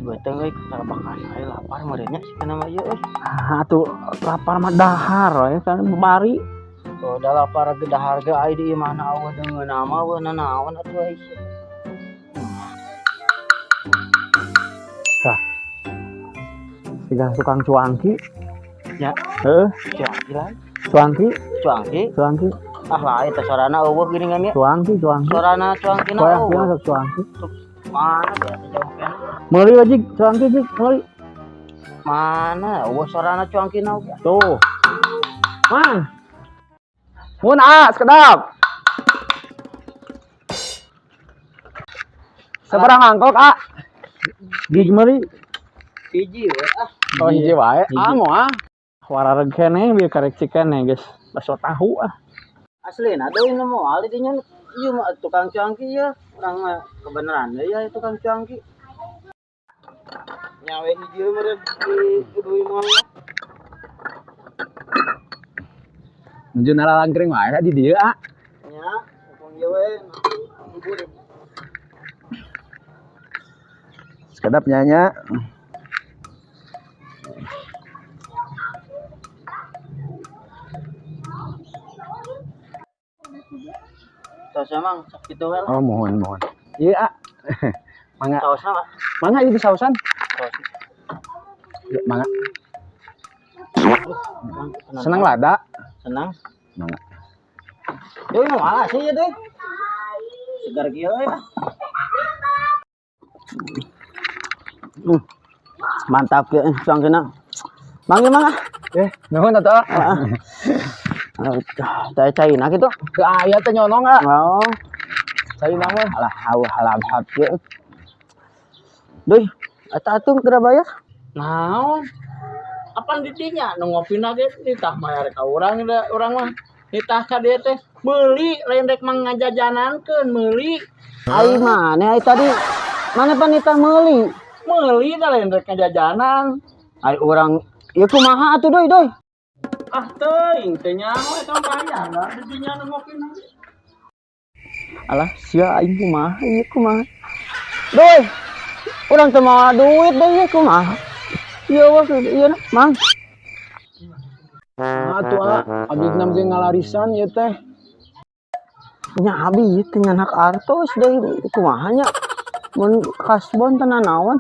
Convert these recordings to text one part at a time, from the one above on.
Beuteung euy karabakan aya lapar meureun nya si mah ieu euy. Ah, atuh lapar mah dahar we kan bari. Oh, da lapar ge dahar ge ai di imahna eueuh deungeunna mah eueuh nanaon atuh ai. Tah. Siga tukang cuangki. Nya. Heeh, Cuangki lah. cuangki, Cuangki. cuangki, Ah lain teh sorana eueuh geuningan nya. cuangki, cuangki. Sorana cuangkina Koyak eueuh. sok cuangki. Mana biasa jauh keneh. Meuli wajik cuangki jik, meuli. Mana eueuh sorana cuangkina oge. Tuh. Mang. Mun ah, sekedap. Seberang angkok ah. Gig meuli. Hiji we ah. Oh hiji wae. Hiji. Ah moal. Warareg keneh bieu karek cikene geus bakso tahu ah. Aslina deui nu moal di dinya ieu mah tukang cuangki ieu. Urang mah kebenaran deui ya tukang cuangki. Nyawe hiji we meureun di deui moal. Nuju nalalangkring wae di dieu ah. Nya, mumpung ieu we. Libur. Sekedap nyanya. Saosna mang sok kitu we lah. Oh, mohon, mohon. Iya, ah. Mangga, Saosna mah. mangga itu sausan. Saos. Ya, mangga. Mang, Senang lada. Senang. Mangga. Deui mah malah sih ya deui. Segar kieu euy ah. Mantap ya cuangkina. Mang ieu mang ah. Nuhun atuh. Teh caina kitu. Ke aya teh nyonong ah. Oh, Caina mah. alah hawa halab hap kieu. Deui, eta atuh geura bayar. Naon? Apan di dinya nu ngopina ge nitah mayar ka urang da urang mah. Nitah ka dieu teh meuli lain rek mang ngajajanankeun meuli. Ai maneh ai tadi mana panita meuli? Meuli da lain rek ngajajanan. Ai urang ieu kumaha atuh deui deui? Ah teuing teh nyaho eta bayar da di dinya nu ngopina ge. Alah sia aing kumaha ieu kumaha? Deui. Urang teu mawa duit deui ieu kumaha? Ieu wah ieu na, Mang. Atuh ah, abdi nam ge ngalarisan ieu teh. Nya abi ieu teh nyanak artos deui kumaha nya? Mun kasbon teu nanaon.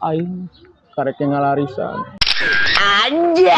Aing karek ge ngalarisan. Anjay.